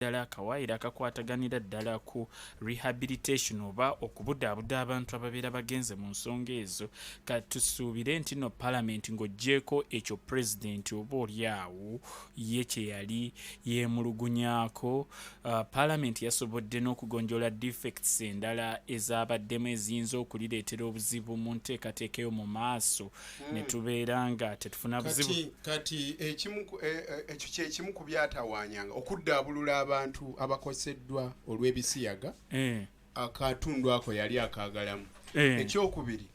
Ddala akawaayiro akakwataganira ddala ku rehabilitation oba okubudaabuda abantu ababeera bagenze mu nsonga ezo. Katusuubire nti no Palamenti, ng'oggyeeko ekyo Pulezidenti oba oli awo ye kye yali yeemulugunyaako, Palamenti yasobodde n'okugonjoola defects endala ezabaddemu eziyinza okulireetera obuzibu mu nteekateeka eyo mu maaso, ne tubeera nga tetufuna buzibu. Kati ekimu ekyo kyekimu ku byatawaanyanga okuddaabulula abantu abakoseddwa olw'ebisiyaga. Akatundu ako yali akaagalamu. Ekyokubiri,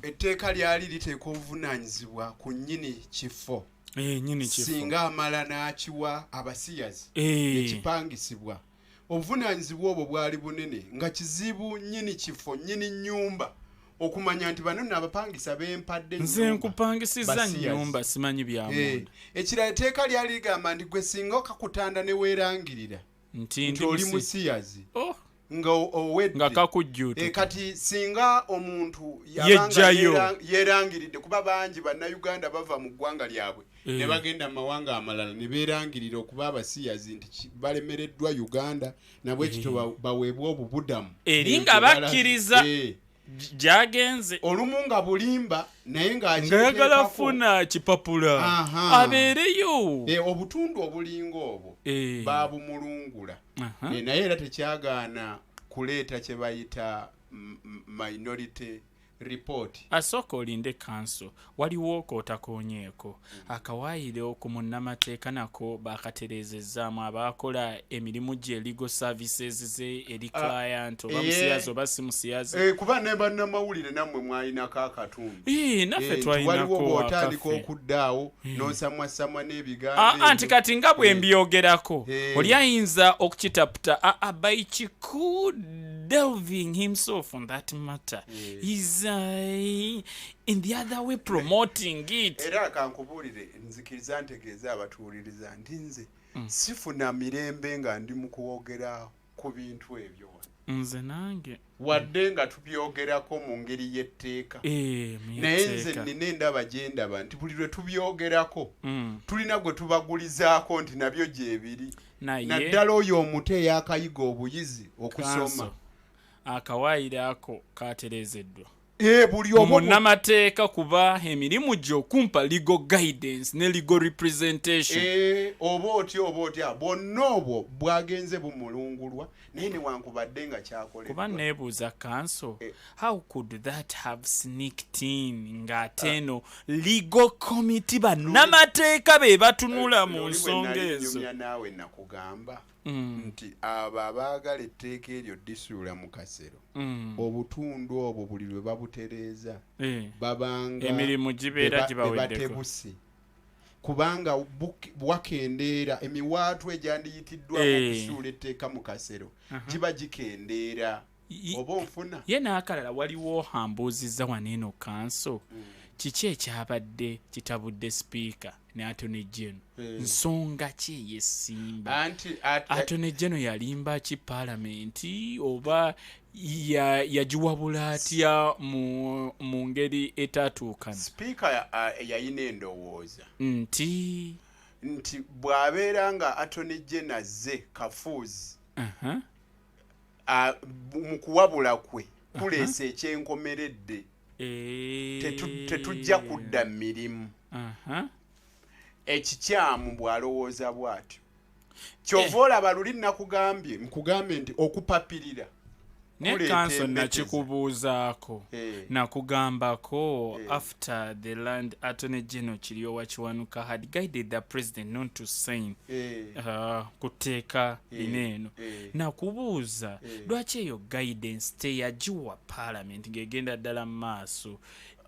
etteeka lyali liteeka obuvunaanyizibwa ku nnyini kifo. Nyini kifo. Singa amala n'akiwa abasiyazi ekipangisibwa, obuvunaanyizibwa obwo bwali bunene, nga kizibu nnyini kifo, nnyini nnyumba okumanya nti bano nno abapangisa bempadde nze ennyumba, nkupangisiza basiyazi. Nnyumba simanyi bya munda. Ekirala, etteeka lyali ligamba nti gwe singa okakutanda ne weerangirira nti nti ndi oli musiyazi Oh, nga owedde. Nga kakujjuutuka. Kati singa omuntu yabanga Yejjayo. yeerangiridde, kuba bangi Bannayuganda bava mu ggwanga lyabwe ne bagenda mu mawanga amalala ne beerangirira okuba abasiyazi nti balemereddwa Uganda, nabwe kityo baweebwe obubudamu. Eri nga bakkiriza. Gyagenze. Olumu nga bulimba, naye ng'ayagala ng'akyeteekako. Funa kipapula abeereyo. Obutundu obulinga obwo babumulungula. Naye era tekyagaana kuleeta kye bayita minority report. Asooka olinde kanso, waliwo kootakoonyeeko akawaayiro ku munnamateeka, nako bakatereezezzaamu abaakola emirimu gye, legal services ze eri client oba musiyazi oba si musiyazi. Kuba ne bannamawulire nammwe mwalinako akatundu. Naffe Nti waliwo twalinako bw'otandika akaffe. okuddaawo n'osamwasamwa n'ebigambo Anti ebyo. Kati nga bwe mbyogerako, oli ayinza okukitaputa by Chiku delving himself on that matter is in the other way promoting it. Era kankubuulire, nzikiriza ntegeeze abatuwuliriza nti nze sifuna mirembe nga ndi mu kwogera ku bintu ebyo wano. Nze nange. Wadde nga tubyogerako mu ngeri y'etteeka, mu naye nze etteeka. Nina endaba gye ndaba nti buli lwe tubyogerako tulina gwe tubagulizaako nti nabyo gyebiri, naye naddala oyo omuto eyakayiga obuyizi okusoma. Kanso, akawaayiro ako katereezeddwa Buli omu munnamateeka, kuba emirimu gye okumpa legal guidance ne legal representation. Oba otya oba otya, bwonna obwo bwagenze bumulungulwa, naye newankubadde nga kuba kyakoleddwa. Neebuuza kanso, how could that have sneaked in ng'ate eno legal committee, bannamateeka be batunula mu Luli bwe nsonga nali ezo? nnyumya naawe, nakugamba nti abo abaagala etteeka eryo ddisuula mu kasero, obutundu obwo buli lwe babutereeza babanga Emirimu gibeera gibaweddeko. bebatebuse, kubanga wakendeera emiwaatwa egyandiyitiddwamu okusuula etteeka mu kasero, giba gikendeera. Oba onfuna? Ye n'akalala, waliwo hambuuzizza wano eno kanso, kiki ekyabadde kitabudde Sipiika ne Attorney General? Nsonga ki ey'essimba? Anti Attorney General yalimba ki Paalamenti oba yagiwabula atya mu ngeri etatuukana? Sipiika yayina endowooza nti nti bw'abeera nga Attorney General azze kafuuzi mu kuwabula kwe kuleesa ekyenkomeredde, tetujja kudda mu mirimu. Ekikyamu bw'alowooza bw'atyo, kyova olaba luli nakugambye, nkugambye nti okupapirira Ne kuleeta kanso embetezi. Nakikubuuzaako, nakugambako after the learned Attorney General Kiryowa Kiwanuka had guided the President not to sign ku tteeka lino eno, nakubuuza lwaki eyo guidance teyagiwa Parliament ng'egenda ddala mu maaso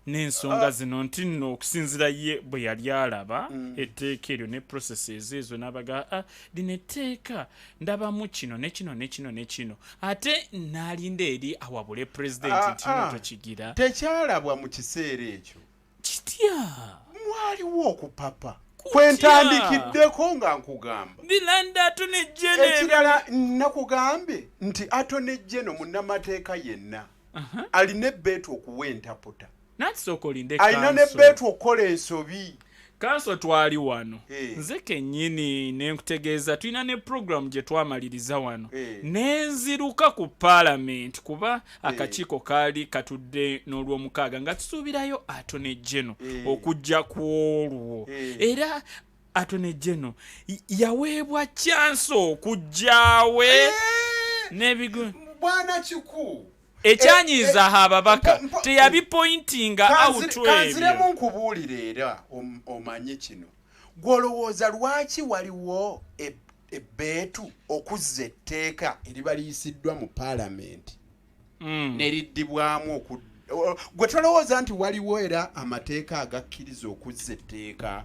n'ensonga zino, nti nno okusinziira ye bwe yali alaba etteeka eryo ne processes ezo, n'abaga, ah, lino etteeka ndabamu kino ne kino ne kino ne kino, ate n'alinda eri awabule Pulezidenti nti no tokigira. Tekyalabwa mu kiseera ekyo. Kitya? Mwaliwo okupapa Kutya. kwentandikiddeko nga nkugamba. The learned Attorney General. Ekirala, nakugambye nti Attorney General munnamateeka yenna alina ebbeetu okuwa entaputa, Natisooka olinde alina kanso. n'ebbeetu okukola ensobi. Kanso twali wano nze kennyini nenkutegeeza tulina ne puroguramu gye twamaliriza wano nenziruka ku paalamenti kuba akakiiko kaali katudde n'olwomukaaga nga tusuubirayo Attorney General okujja ku olwo. Era Attorney General yaweebwa chance okujjaawe n'ebigu Bwana kiku Ekyanyiiza ababaka teyabipointinga out ebyo. Kanziremu nkubuulire era omanye kino. Gw'olowooza lwaki waliwo ebbeetu okuzza etteeka eriba liyisiddwa mu paalamenti neriddibwamu gwe tolowooza nti waliwo era amateeka agakkiriza okuzza etteeka?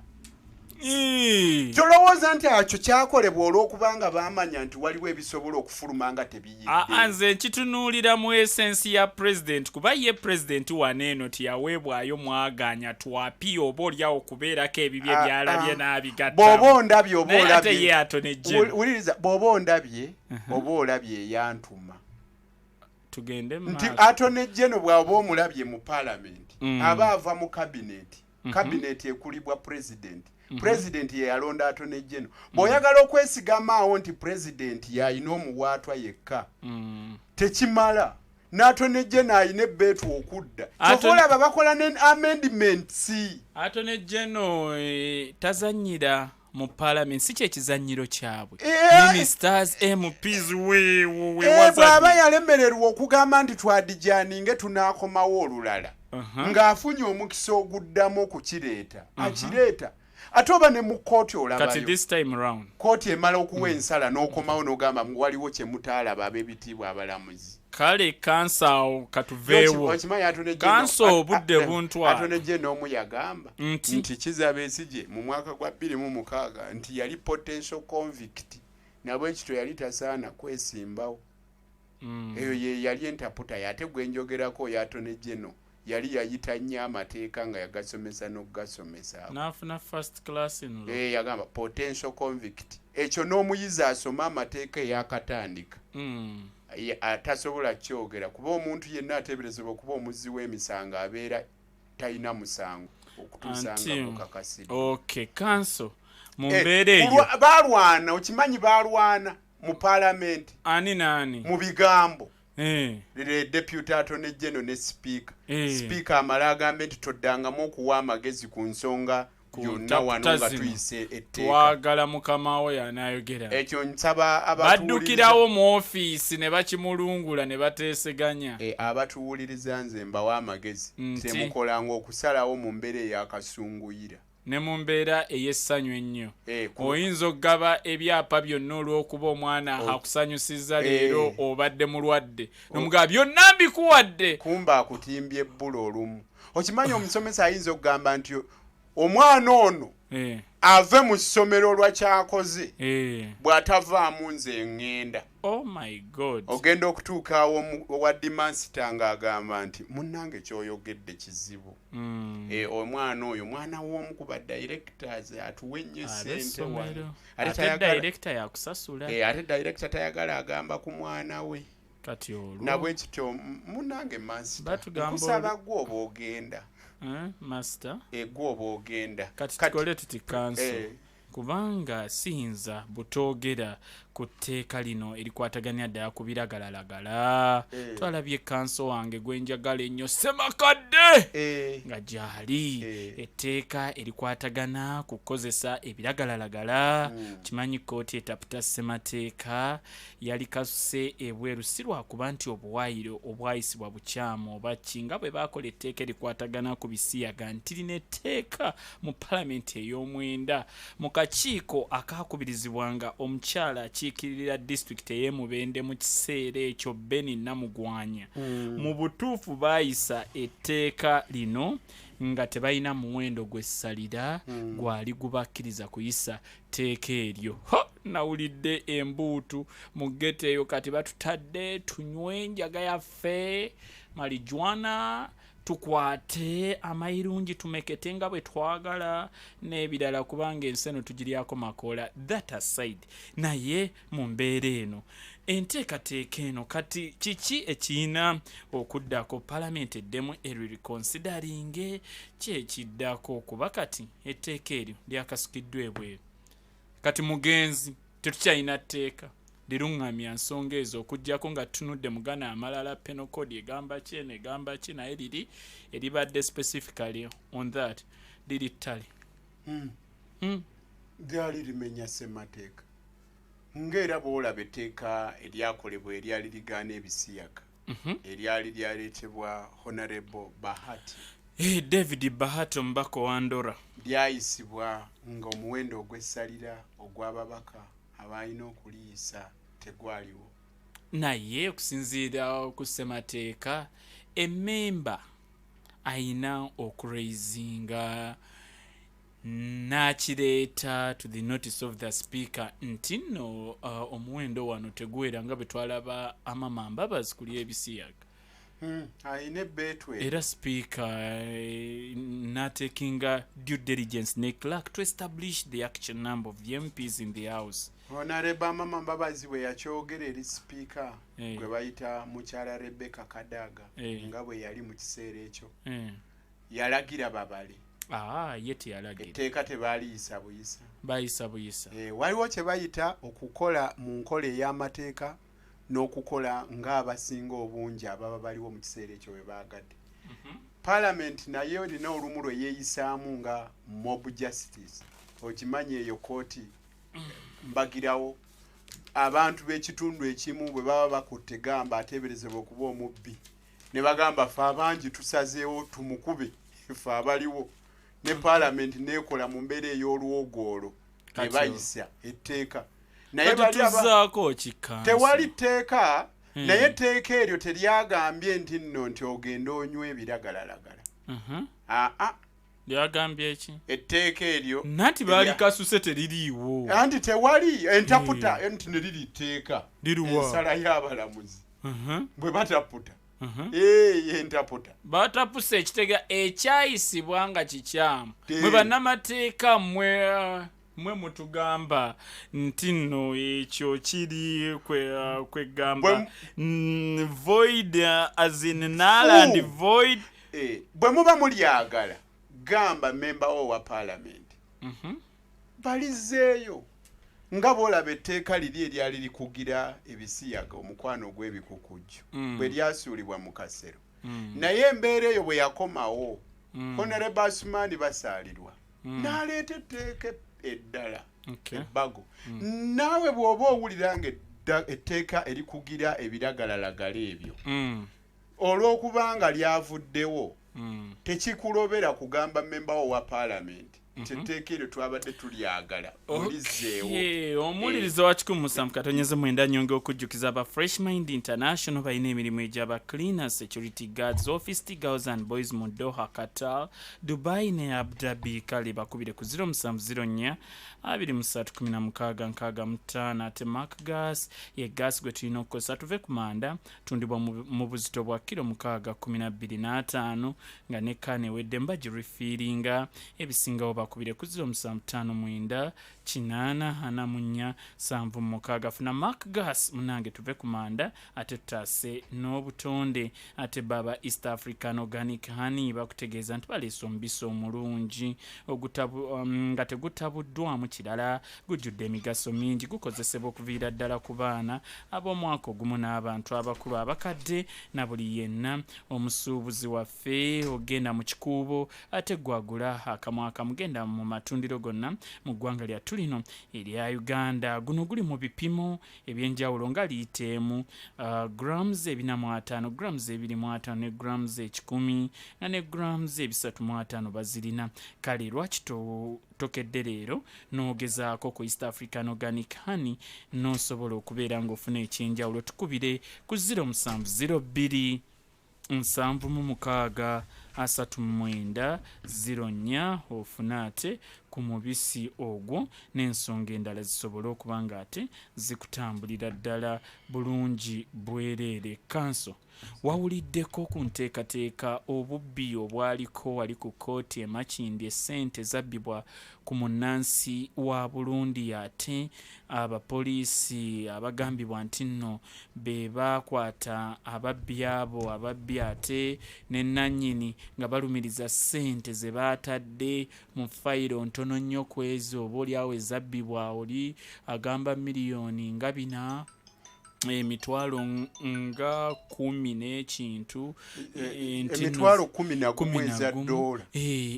Tolowooza nti akyo kyakolebwa olw'okubanga baamanya nti waliwo ebisobola okufuluma nga tebiyidde? Nze nkitunuulira mu essence ya president, kuba ye president wano eno tiyaweebwayo mwaganya twapi oba oliawo okubeerako ebibye byalabye n'abigatta. Bw'oba ondabye oba Naye ate olabye ye Attorney General. Wuliriza, bw'oba ondabye oba olabye eyantuma Tugende mu nti maaso. Attorney General bw'aba omulabye mu paalamenti aba ava mu cabinet. Cabinet ekulibwa president. President ye yalonda Attorney General. Bw'oyagala okwesigama nti president y'alina omuwaatwa yekka, tekimala. N'Attorney General alina ebbeetu okudda. Kyova olaba bakola ne amendments. Attorney General tazannyira mu parliament, si kyekizannyiro kyabwe. Ministers, MPs, weewo Bw'aba yalemererwa okugamba nti twadijaaninge tunaakomawo olulala ng'afunye omukisa oguddamu okukireeta, akireeta. Ate oba ne mu kkooti Kati olabayo this time round kkooti emala okuwa ensala n'okomawo n'ogamba waliwo kye mutaalaba, ab'ebitiibwa abalamuzi. Kale kansa awo katuveewo. Okimanyi Attorney General- Kansa obudde buntwala. Attorney General omu yagamba Nti? nti Kizza Besigye mu mwaka gwa 2006 nti yali potential convict, nabwekityo yali tasaana kwesimbawo. Eyo ye yali entaputa ye. Ate gwe njogerako oyo Attorney General yali yayita nnyo amateeka nga yagasomesa n'okugasomesa. N'afuna first class in law. Yagamba potential convict. Ekyo n'omuyizi asoma amateeka eyakatandika atasobola kyogera, kuba omuntu yenna ateeberezebwa okuba omuzzi w'emisango abeera talina musango okutuusa nga gukakasiddwa. Okay, kanso mu mbeera eyo Balwana, okimanyi balwana mu paalamenti. Ani naani? Mu bigambo. Le deputy Attorney General ne speaker. Speaker amala agambe nti toddangamu okuwa amagezi ku nsonga Ku yonna wano ntaputa nga zino. tuyise etteeka. Twagala mukama we anaayogera. Ekyo nsaba Baddukirawo mu ofiisi ne bakimulungula ne bateeseganya. Abatuwuliriza, nze mbawa amagezi. Nti? Temukolanga okusalawo mu mbeera eyakasunguyira ne mu mbeera ey'essanyu ennyo. Eh. Oyinza okugaba ebyapa byonna olw'okuba omwana akusanyusizza leero, obadde mulwadde nomugaba byonna mbikuwadde. Kumba akutimbye ebbula olumu. Okimanyi omusomesa ayinza okugamba nti omwana ono ave mu ssomero olwa kyakoze, bw'atavaamu nze ŋŋenda. Oh my God. Ogenda okutuuka awo owa headmaster ng'agamba nti munnange kyoyogedde kizibu. Omwana oyo mwana w'omu ku ba directors atuwe nnyo essente wano. Ab'essomero. Ate Ate director yakusasula. Ate director tayagala agamba ku mwana we. Kati olwo Nabwe kityo munnange master, Batugamba nkusaba gwe oba ogenda. Master. Gwe oba ogenda. Kati tukole tuti, kanso, kubanga siyinza butoogera ku tteeka lino erikwataganya ddala ku biragalalagala. Twalabye kanso wange gwe njagala ennyo, Semakadde, nga gyali etteeka erikwatagana ku kukozesa ebiragalalagala. Kimanyi kkooti etaputa ssemateeka yalikasuse ebweru, si lwakuba nti obuwaayiro obwayisibwa bukyamu oba ki, nga bwe baakola etteeka erikwatagana ku bisiyaga, nti lino etteeka mu palamenti ey'omwenda mu kakiiko akaakubirizibwanga omukyala akiikirira disitulikiti ey'emubende mu kiseera ekyo, Beni Namugwanya. Mu butuufu baayisa etteeka lino nga tebalina muwendo gwessalira gwali gubakkiriza kuyisa tteeka eryo. Ho, nawulidde embuutu mu ghetto eyo. Kati batutadde tunywe enjaga yaffe marijuana. Tukwate amayirungi, tumekete nga bwe twagala n'ebirala, kubanga ensi eno tugiryako makoola. That aside, naye mu mbeera eno, enteekateeka eno, kati kiki ekiyina okuddako? Palamenti eddemu ereconsideringe kyekiddako, kuba kati etteeka eryo lyakasukiddwa ebweru. Kati mugenzi tetukyalina tteeka liruŋŋamya nsonga ezo, okugyako nga tutunudde mugana amalala, penal code egamba ki, eno egamba ki, naye liri eribadde specifically on that liri ttale. Lyali limenya ssemateeka, ng'era bw'olaba etteeka eryakolebwa eryali ligaana ebisiyaga, eryali lyaleetebwa Honorable Bahati. Eh, David Bahati, omubaka owa Ndora. Lyayisibwa ng'omuwendo ogw'essalira ogw'ababaka abalina okuliyisa tegwaliwo. Naye okusinziira ku ssemateeka, emmemba ayina okuraisinga n'akireeta to the notice of the speaker nti nno omuwendo wano teguwera, nga bwe twalaba Amama Mbabazi kuli ebisiyaga. Ayina ebbeetu eryo. Era speaker n'atakinga due diligence ne clerk to establish the actual number of the MPs in the house. Honorable Amama Mbabazi bwe yakyogera eri sipiika, gwe bayita mukyala Rebecca Kadaga, nga bwe yali mu kiseera ekyo, yalagira babale. Ah, ye teyalagira. Etteeka tebaaliyisa buyisa. Bayisa buyisa. Waliwo kye bayita okukola mu nkola ey'amateeka n'okukola ng'abasinga obungi ababa baliwo mu kiseera ekyo bwe baagadde. Paalamenti nayo erina olumu lwe yeeyisaamu nga mob justice. Okimanyi eyo kooti mbagirawo, abantu b'ekitundu ekimu bwe baba bakutte, gamba ateeberezebwa okuba omubbi, ne bagamba, "Fe abangi tusazeewo tumukube, fe abaliwo," ne paalamenti neekola mu mbeera ey'olwogoolo ne bayisa etteeka. Naye kati tuzzaako kikanso. Tewali tteeka. Naye etteeka eryo teryagambye nti nno nti ogende onywa ebiragalalagala. Aa. Lyagambye ki? Etteeka eryo Nanti baalikasuse, teririiwo. Anti tewali entaputa nti ne liri tteeka. Liruwa? Ensala y'abalamuzi bwe bataputa. Ee, entaputa. Batapuse ekitega ekyayisibwa nga kikyamu. Mwe bannamateeka, mwe mutugamba nti nno ekyo kiri kwegamba void, as in null and void. Bwe muba mulyagala, gamba memba wo wa paalamenti balizeeyo, nga bw'olaba etteeka liri eryali likugira ebisiyaga, omukwano ogw'ebikukujju, bwe lyasuulibwa mu kasero. Naye embeera eyo bwe yakomawo, Honorable Asumaani Basaalirwa n'aleeta etteeka eddala, ebbago. Naawe bw'oba owulira nga etteeka erikugira ebiragalalagala ebyo, olw'okubanga lyavuddewo, tekikulobera kugamba memba wo wa paalamenti nti etteeka eryo twabadde tulyagala, mulizzeewo. Okay, omuwuliriza wa 107.9, nyonge okujjukiza aba Fresh Mind International balina emirimu egyaba cleaners, security guards, office girls and boys mu Doha, Qatar, Dubai ne Abu Dhabi. Kale bakubire ku 0704 23 16 65. Ate Mark Gas ye gas gwe tulina okukozesa tuve ku manda. Tundibwa mu buzito bwa kilo 6, 12 n'ataano, nga ne kaana ewedde mbagirefillinga. Ebisingawo bakubire ku 0759 844 76. Funa Mark Gas munange, tuve ku manda ate tutaase n'obutonde. Ate baba East African Organic Honey bakutegeeza nti baleese omubisi omulungi nga tegutabuddwamu kirala, gujjudde emigaso mingi. Gukozesebwa okuviira ddala ku baana ab'omwaka ogumu n'abantu abakulu, abakadde na buli yenna. Omusuubuzi waffe ogenda mu Kikuubo, ate gwagula akamu akamu, genda mu matundiro gonna mu ggwanga lyattu lino erya Uganda. Guno guli mu bipimo ebyenjawulo nga liita 1, grams 450, grams 25 ne grams 100, nga ne grams 350 bazirina. Kale lwaki tokedde leero n'ogezaako ku East African Organic Honey n'osobola okubeera ng'ofuna ekyenjawulo? Tukubire ku 0702 76 39 04 ofune ate ku mubisi ogwo n'ensonga endala zisobole okuba nga ate zikutambulira ddala bulungi bwereere. Kanso, wawuliddeko ku nteekateeka obubbi obwaliko wali ku kkooti e Makindye, ssente zabbibwa ku munnansi wa Burundi ate abapoliisi abagambibwa nti nno be baakwata ababbi abo ababbi ate ne nnannyini nga balumiriza ssente ze baatadde mu fayiro ntono nnyo ku ezo oba olyawo ezabbibwa, oli agamba miliyoni nga 4, emitwalo nga 10 n'ekintu, nti nno Emitwalo 11 11 eza dola.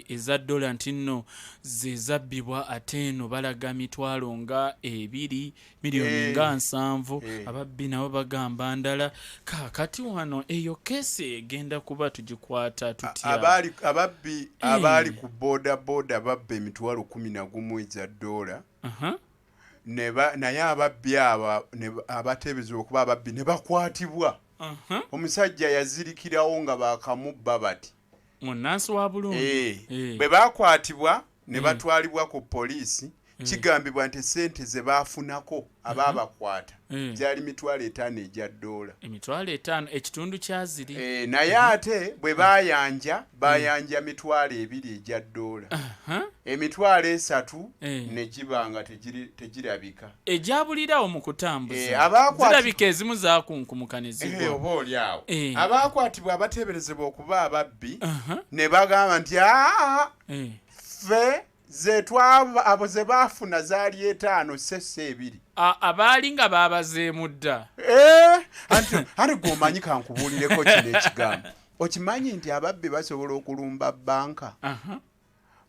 Eza dola nti nno ze zabbibwa, ate eno balaga mitwalo nga 2, miliyoni nga 70. Ababbi nabo bagamba ndala. Kaakati wano eyo keesi egenda kuba tugikwata tutya? Abaali ababbi abaali ku boda boda babba emitwalo 11 eza dola. Naye ababbi abo abateeberezebwa okuba ababbi ne bakwatibwa. Omusajja yazirikirawo nga bakamubba bati. Munnansi wa Burundi. Bwe bakwatibwa ne batwalibwa ku poliisi, kigambibwa nti sente ze baafunako abaabakwata gyali 50,000 egya dola. 50,000, ekitundu kyaziri. Naye ate bwe bayanja, bayanja 20,000 egya dola, 30,000 ne giba nga tegirabika. Egyabulirawo mu kutambuza. Zirabika ezimu zakunkumuka ne zigwa. Oba oli awo abakwatibwa abateeberezebwa okuba ababbi ne bagamba nti aa, ffe zetwaba abo ze baafuna zaali 5 sesse 2. Abaali nga babazeemu dda. Anti gweomanyi, kankubuulireko kino ekigambo. Okimanyi nti ababbi basobola okulumba banka?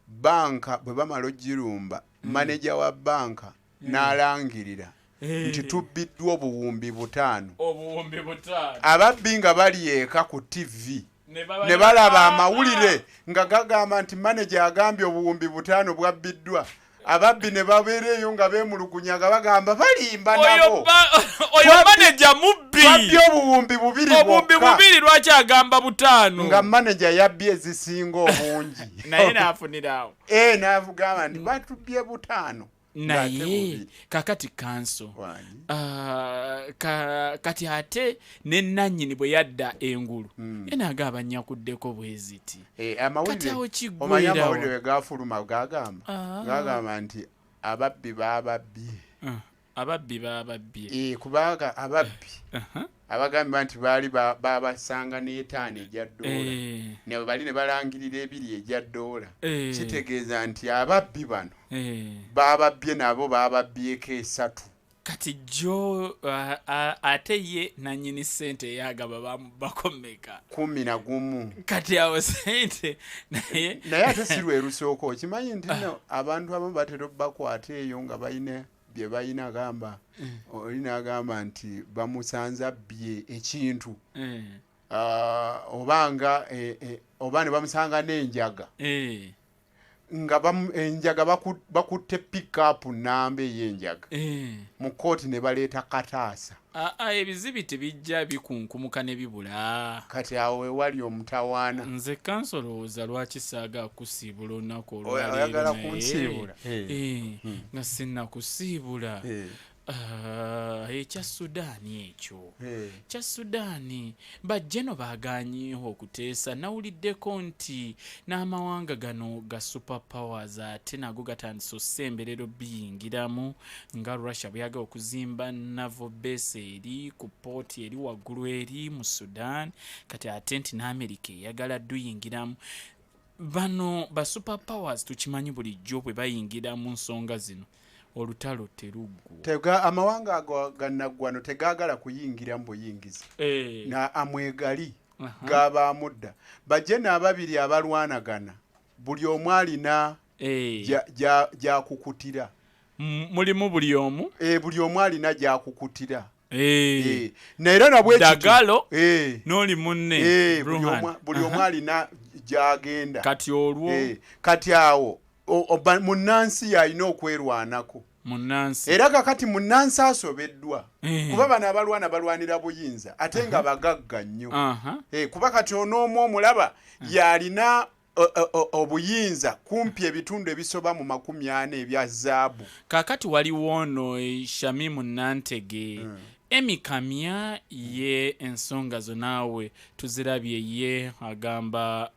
Banka bwe bamala ogirumba, maneja wa banka n'alangirira nti tubbiddwa 50,000. 50,000. Ababbi nga bali eka ku TV ne ne balaba amawulire nga gagamba nti maneja agambye 50,000 bwabbiddwa. Ababbi ne babeera eyo nga beemulugunya nga bagamba balimba Oyo nabo. Oyo maneja mubbi. Twabbye 20,000 Obuwumbi bwokka. 2 lwaki agamba 5? Nga maneja yabbye ezisinga obungi. Naye n'afuniraawo. N'avugamba nti batubbye 5 ng'ate Naye 2. Kakati kanso, Wangi. Ah, kati ate ne nannyini bwe yadda engulu ye naagaba nyakuddeko bwe ziti. Amawulire Kati awo omanyi kiggwerawo. Amawulire bwe gafuluma gagamba gagamba nti ababbi bababbye. Ah, ababbi bababbye. Kubanga ababbi abagambibwa nti baali babasanga n'5 egya dola ne bali ne balangirira 2 egya dola, kitegeeza nti ababbi bano bababbye nabo bababbyeko 3. Kati jo ate ye nanyini sente eyagaba bamubako mmeka? 11. Kati awo sente naye Naye ate si lwe lusooka. Okimanyi nti no abantu abamu batera obbakwata eyo nga balina bye balina, gamba oli n'agamba nti bamusanze abbye ekintu, Ah, obanga oba ne bamusanga n'enjaga nga enjaga bakutte pickup namba ey'enjaga mu kooti ne baleeta kataasa. Aa, ebizibiti bijja bikunkumuka ne bibula. Kati awo wewali omutawaana. Nze kanso lowooza lwaki saaga kusiibula olunaku Oyagala olwaleero, naye kunsiibula? Nga sinnakusiibula, Ah, ekya Sudaani ekyo, kya Sudaani bajjeno baganyeewo okuteesa. Nawuliddeko nti n'amawanga gano ga super powers ate nago gatandise osemberero biyingiramu, nga Russia bweyagala okuzimba naval base eri ku pooti eri waggulu eri mu Sudan. Kati ate nti n'Amerika eyagala duyingiramu. Bano ba super powers tukimanyi bulijjo bwe bayingira mu nsonga zino olutalo teruggwa. Amawanga ago gannaggwano tegaagala kuyingira mu buyingizi na amwegali gabaamu dda. Bajje n'ababiri abalwanagana, buli omu alina gyakukutira. Mulimu buli omu. Buli omu alina gyakukutira. Naye nabwe kityo- Dagalo n'oli munne buli Bruhan. Buli omu alina gyagenda. Kati olwo Kati awo munnansi yalina okwerwanako. Munnansi. Era kakati munnansi asobeddwa, kuba bano abalwana balwanira buyinza, ate nga bagagga nnyo. Kuba kati onoomu omulaba yalina obuyinza kumpi ebitundu ebisoba mu 40 ebya zaabu. Kaakati waliwo ono Shamimu Nantege, Emi Kamya, ye ensonga zo naawe tuzirabye. Ye agamba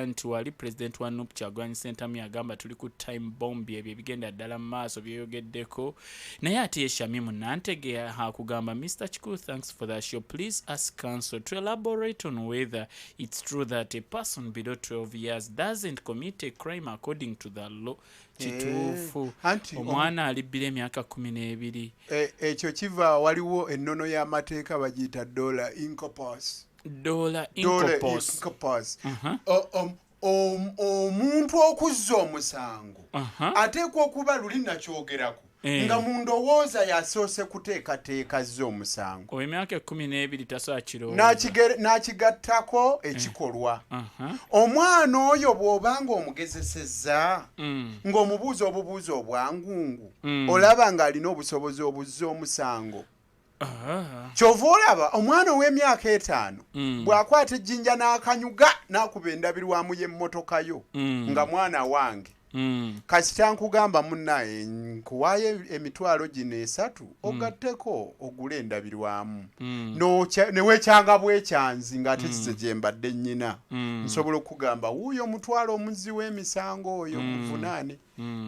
nti wali president wa NUP Kyagulanyi Ssentamu agamba tuli ku time bomb, ebyo ebigenda ddala mu maaso byeyogeddeko. Naye ate ye Shamimu Nantege akugamba, "Mr Kikulu, thanks for that show. Please ask counsel to elaborate on whether it's true that a person below 12 years doesn't commit a crime according to the law." Kituufu? Anti omwana alibbira emyaka 12? Ekyo kiva, waliwo ennono y'amateeka bagiyita doli incorporis. Doli Doli incorporis. Incorporis. Omuntu okuzza omusango ateekwa okuba luli nakyogerako nga mu ndowooza yasoose kuteekateeka zza omusango. Ow'emyaka 12 tasobola kirowooza. N'akigattako ekikolwa. Omwana oyo bw'obanga omugezesezza ng'omubuuza obubuuzo obwangungu, olaba ng'alina obusobozi obuzza omusango. Kyova olaba omwana ow'emyaka 5 bw'akwata ejjinja n'akanyuga n'akuba endabirwamu y'emmotoka yo, nga mwana wange, kasita nkugamba, "Munnaye, nkuwaayo emitwalo gino 3 ogatteko ogule endabirwamu," ne weekyanga bwekyanzi ng'ate kize gye mbadde nnyina, nsobola okugamba, "Wuuyo omutwalo omuzzi w'emisango oyo muvunaane."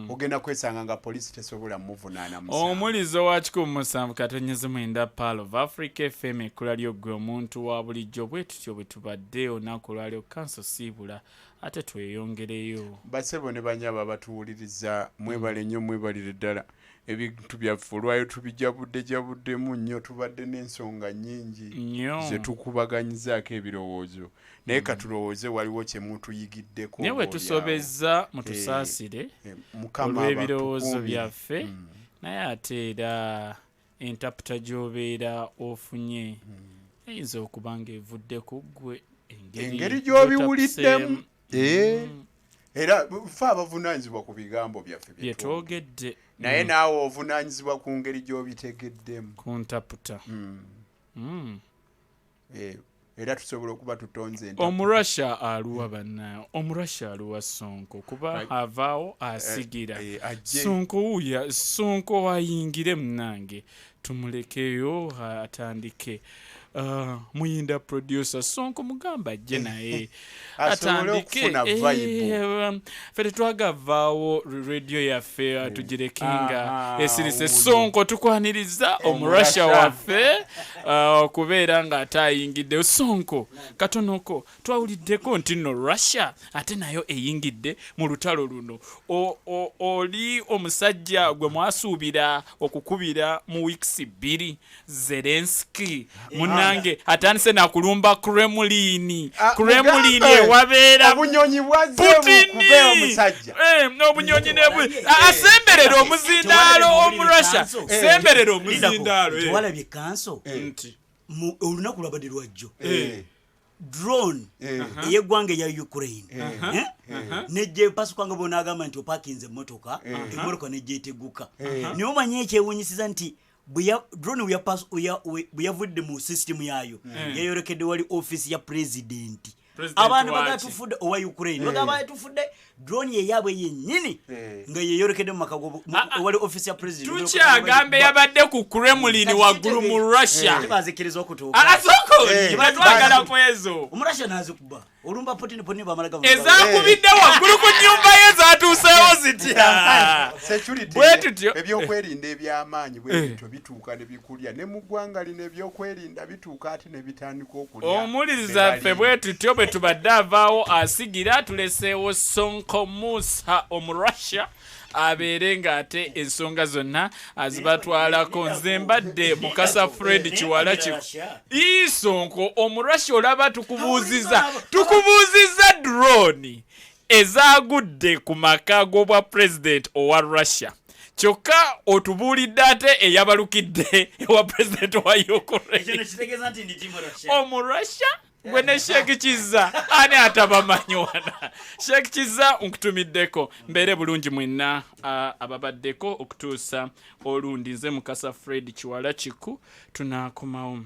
Ogenda kwesanga nga poliisi tesobola muvunaana musango. Omulizo wa 107.9 Pearl of Africa FM, ekkula lyoggwe omuntu wa bulijjo. Bwe tutyo bwe tubadde olunaku olwaliro. Kanso siibula ate tweyongereyo. Basebo ne banyaba batuwuliriza, mwebale nnyo, mwebalire ddala. Ebintu byaffe olwayo tubijabudde jabuddemu nnyo, tubadde n'ensonga nnyingi ze tukubaganyizaako ebirowoozo, naye katulowooze waliwo kye mutuyigiddeko Naye bwe oboolyawo. tusobezza, mutusaasire Mukama olw'ebirowoozo abatukuumire. byaffe. Naye ate era entaputa gy'obeera ofunye eyinza okuba ng'evudde ku ggwe, engeri gy'obiwuliddemu. Gy'otapuseemu. Era ffe abavunaanyizibwa ku bigambo byaffe bye bye twogedde. Twogedde. Naye naawe ovunaanyizibwa ku ngeri gy'obitegeddemu. Ku ntaputa. Era tusobola okuba tutonze entaputa. Omurussia aluwa bannaye? Omurussia aluwa, Sonko? Kuba avaawo asigira. Ajje. Sonko wuuya, Sonko wayingire munange, tumulekeyo atandike. Muyinda producer Sonko mugamba ajje naye asobole atandike. Okufuna vibe. Ffe tetwagavaawo radio yaffe, tugireke nga esirise. Wuno. Sonko, tukwaniriza omurussia Omurussia. waffe, okubeera ng'ate ayingidde. Sonko, katonoko twawuliddeko nti nno Russia ate nayo eyingidde mu lutalo luno. Oli omusajja gwe mwasuubira okukubira mu weeks 2, Zelenski munange atandise nakulumba Kremlin. Ah, Kremlin mugambe, ewabeera obunyonyi bwazze Putin. bukube omusajja. N'obunyonyi asemberera omuzindaalo omurussia, semberera omuzindaalo. Tewalabye kanso? Nti Olunaku lwabadde lwajjo, drone ey'eggwanga eya Ukraine, eh? Nejja epasuka nga bonaagamba nti opakinze emmotoka, emmotoka nejja eteguka. Naye omanye ekyewunyisiza nti drone bwe yavudde mu system yaayo, yayolekedde wali office ya pulezidenti. President Abantu waaki? baga tufudde, owa Ukraine bagamba tufudde, drone yeyaabwe yennyini nga yeyolekedde mu maka Ah, ah. wali office ya president. Tukyagambe yabadde ku Kremlin waggulu mu Russia. Tebazikiriza okutuuka. Asoko twagala kwezo. Omurussia nazikuba olumba Putin, Putin bamala Ezakubidde waggulu ku nyumba ye zatuuseewo zitya? Security, Bwe tutyo. ebyokwerinda ebyamaanyi bwe bityo bituuka ne bikulya. Ne mu ggwanga lino ebyokwerinda bituuka ate ne bitandika okulya. Omuwuliriza ffe, bwe tutyo bwe tubadde. Avaawo asigira, tuleseewo Sonko Musa Omurussia abeere ng'ate ensonga zonna azibatwalako. Nze mbadde Mukasa Fred Kiwala. Isonko Omurussia, olaba tukubuuziza drone ezagudde ku maka g'obwa president owa Russia, kyokka otubuulidde ate eyabalukidde ewa president wa Ekyo Ukraine. nekitegeeza nti ndi team Russia. Omurussia. Gwe ne Sheikh Kizza ani atabamanyi wana? Sheikh Kizza nkutumiddeko, mbeere bulungi mwenna ababaddeko okutuusa olundi. Nze Mukasa Fred Kiwala Kiku, tunaakomawo.